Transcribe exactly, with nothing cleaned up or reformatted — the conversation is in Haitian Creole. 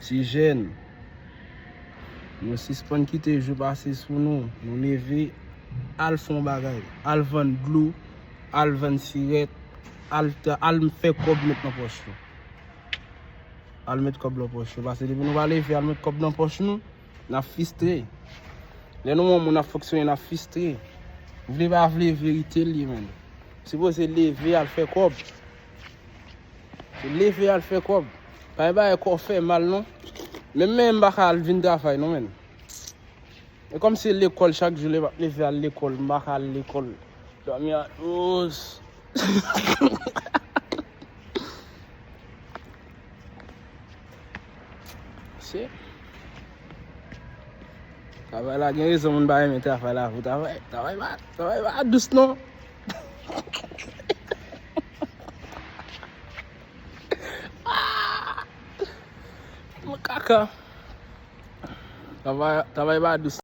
Ti jèn, nou sispann kite jou pase sou nou. Nou leve, al fè yon bagay. Al vann dlo, al vann sirèt, al, al fè kòb met nan pòch nou. Al met kòb nan pòch nou. Paske depi nou pa leve, al met kòb nan pòch nou, n ap fistre. Lè nou wè yon moun ap fonksyone, n ap fistre. Vle pa vle, verite l ye, menn. Sipoze leve, al fè kòb. Se leve al fè kòb. Pa gen bagay kò fè mal non. Menm mwen menm m pa ka al vin travay non menn. E kòm se lekòl chak jou lè m ap leve al lekòl, m pa ka al lekòl. Dòmi a douz. Se travay la gen rezon moun pa renmen travay la pou travay. Travay pa, travay pa dous non. Makaka. Travay, travay pa dous.